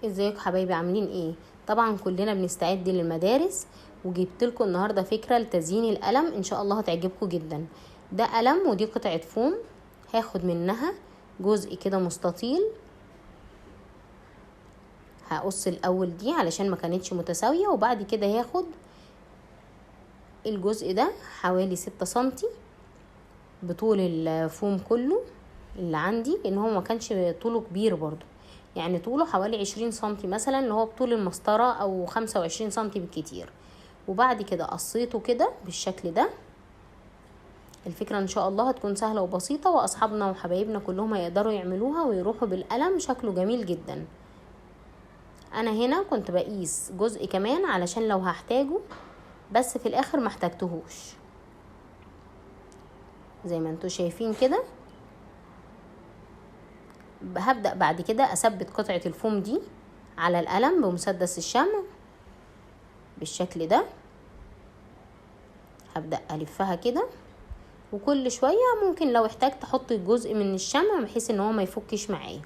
ازيكم حبايبي، عاملين ايه؟ طبعا كلنا بنستعد للمدارس، وجبت لكم النهارده فكرة لتزيين القلم ان شاء الله هتعجبكم جدا. ده قلم ودي قطعه فوم، هاخد منها جزء كده مستطيل. هقص الاول دي علشان ما كانتش متساوية، وبعد كده هاخد الجزء ده حوالي 6 سنتي بطول الفوم كله اللي عندي، لان هو ما كانش طوله كبير برضو، يعني طوله حوالي 20 سنتي مثلا، اللي هو بطول المسطرة، او 25 سنتي بالكتير. وبعد كده قصيته كده بالشكل ده. الفكرة ان شاء الله هتكون سهلة وبسيطة، واصحابنا وحبايبنا كلهم هيقدروا يعملوها ويروحوا بالقلم، شكله جميل جدا. انا هنا كنت بقيس جزء كمان علشان لو هحتاجه، بس في الاخر ما احتاجتهوش. زي ما انتوا شايفين كده. هبدأ بعد كده اثبت قطعة الفوم دي على القلم بمسدس الشمع بالشكل ده. هبدأ الفها كده، وكل شوية ممكن لو احتاجت احط جزء من الشمع بحيث ان هو ما يفكش معايا.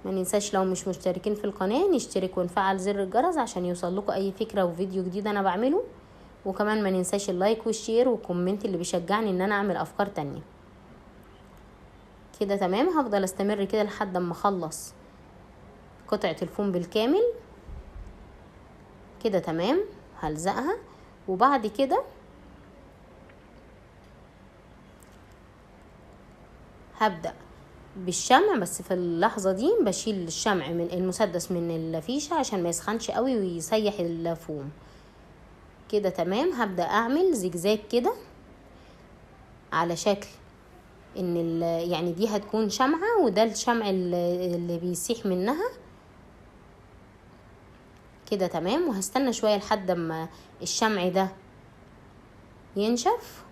ما ننساش لو مش مشتركين في القناة نشترك ونفعل زر الجرس عشان يوصل لكم اي فكرة وفيديو جديد انا بعمله. وكمان ما ننساش ال like وال share وال comment اللي بيشجعني ان انا اعمل افكار تانية. كده تمام. هفضل استمر كده لحد اما اخلص قطعة الفوم بالكامل. كده تمام. هلزقها، وبعد كده هبدأ بالشمع، بس في اللحظة دي بشيل الشمع من المسدس من الفيشة عشان ما يسخنش قوي ويسيح الفوم. كده تمام. هبدأ اعمل زجزاج كده على شكل ان يعني دي هتكون شمعة، وده الشمع اللي بيسيح منها. كده تمام. وهستنى شوية لحد ما الشمع ده ينشف.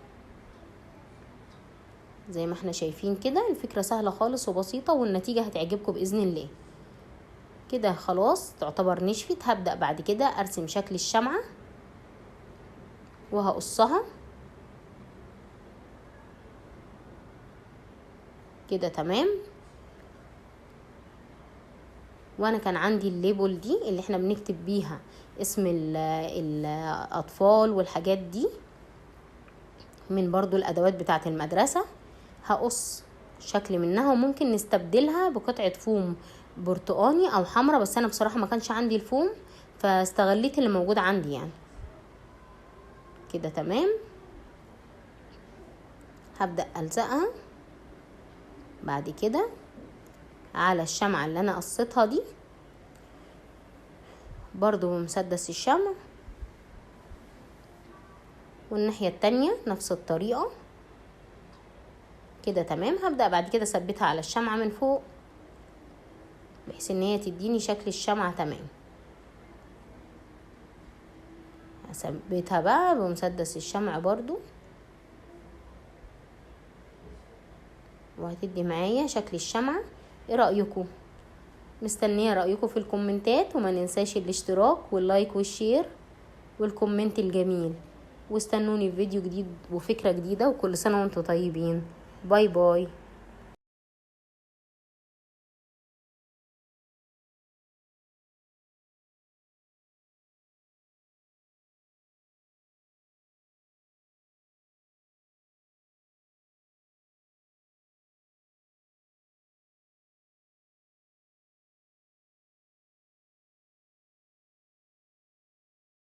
زي ما احنا شايفين كده الفكرة سهلة خالص وبسيطة، والنتيجة هتعجبكم بإذن الله. كده خلاص تعتبر نشفت. هبدأ بعد كده ارسم شكل الشمعة وهقصها. كده تمام. وانا كان عندي الليبل دي اللي احنا بنكتب بيها اسم الاطفال والحاجات دي، من برضو الادوات بتاعه المدرسة. هقص شكل منها، وممكن نستبدلها بقطعة فوم برتقاني او حمرا، بس انا بصراحة ما كانش عندي الفوم فاستغليت اللي موجود عندي يعني. كده تمام. هبدأ ألزقها بعد كده على الشمعة اللي انا قصيتها دي برضو بمسدس الشمع، والناحية التانية نفس الطريقة. كده تمام. هبدأ بعد كده اثبتها على الشمعة من فوق بحيث ان هي تديني شكل الشمعة. تمام. هثبتها بقى بمسدس الشمع برضو، وهتدي معايا شكل الشمعة. ايه رأيكم؟ مستنية رأيكم في الكومنتات، وما ننساش الاشتراك وال like وال share وال comment الجميل. واستنوني في فيديو جديد وفكرة جديدة، وكل سنة وانتم طيبين. bye bye.